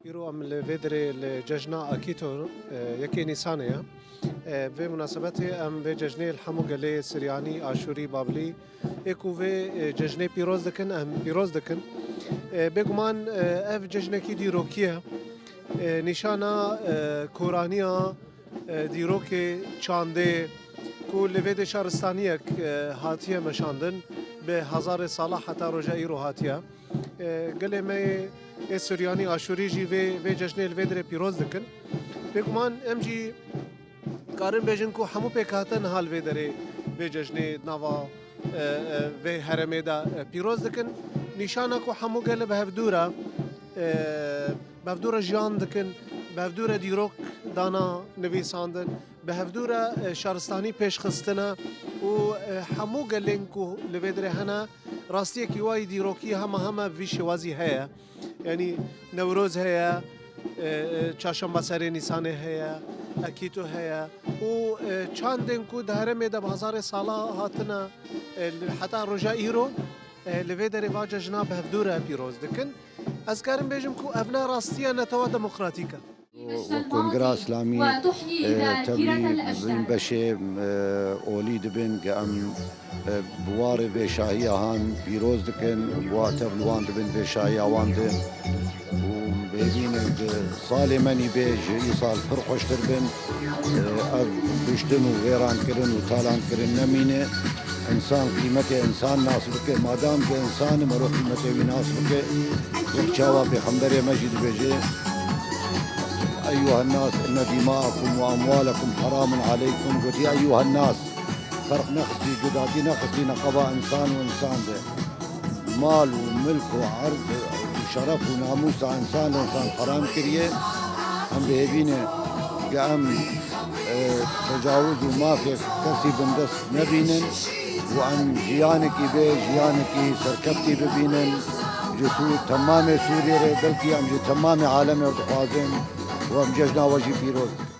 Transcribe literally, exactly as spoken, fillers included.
Îro em li vê derê li cejna Akîto, e, yekê Nîsanê ye. E, vê munasebetê em vê cejnê li hemû gelê Siryanî, Aşûrî, Babilî ê ku vê, e, cejnê pîroz dikin, em pîroz dikin. E, bêguman, e, ev cejnekî dîrokî ye. E, nîşana, e, koraniya, e, dîrokê çandê ku li vê de şaristaniyek, e, hatiye meşandin, bi hezarê sala heta roja îro hatiye. E, gelê me yê Suryanî Aşûrî jî vê, vê cejnê li vê derê pîroz dikin. Bêguman em jî karin bêjin ku hemû pêkhatin hal vê derê vê cejnê nava, e, e, vê herêmê de, e, pîroz dikin. Nîşana ku hemû gel bi hevdû re, e, bi hevdû re jiyan dikin, bi hevdû re dîrok dana nivîsandin, bi hevdû re, e, şaristanî pêşxistine û, e, hemû gelên ku li vê derê hene, rastiyekî wayî dîrokî hema hema bi vî şêwazî heye. Yanî Newroz heye, e, e, Çarşemba Serê Nîsanê heye, Ekîto heye û, e, çandên ku di herêmê de bi hezarê sala hatine, e, li, heta roja îro, e, li vê derê va cejna bi hevdû re pîroz dikin. Ez karim bêjim ku ev ne rastiya netewa demokratîk e. Û Kongra Îslamî, e, tevlî vîn beşê, e, olî dibin, ke em, e, bi warê vê şahiya han pîroz dikin, wa tev li wan dibin vê şahiya wan de. Û bêvînin di salê menî bê ji îsal pir xweştir bin. E, ev kuştin û wêrankirin û talankirin nemîne. Însan qîmetê însan nas bike. Madam ke însan e, mero qîmetê wî nas bike. Wek çawa Pêxemberê me jî dibêje, "Eyyuhen nas, inne dima'akum ve amwalakum haramun aleykum." Gotiye, "Eyyuhen nas." Ferq nexistî, cudatî nexistî, neqeba însan û însan de. Mal û milk û erd û şeref û namûsa însan li însan heram kiriye. Em bi hêvî ne ke em, e, tecawuz û mafê kesî bindest nebînin û em jiyanekî bê jiyanekî serkeftî bibînin. Ji Sû-, temamê Sûriyê re, belkî em ji temamê alemê re dixwazin û em cejna we jî pîroz dikin.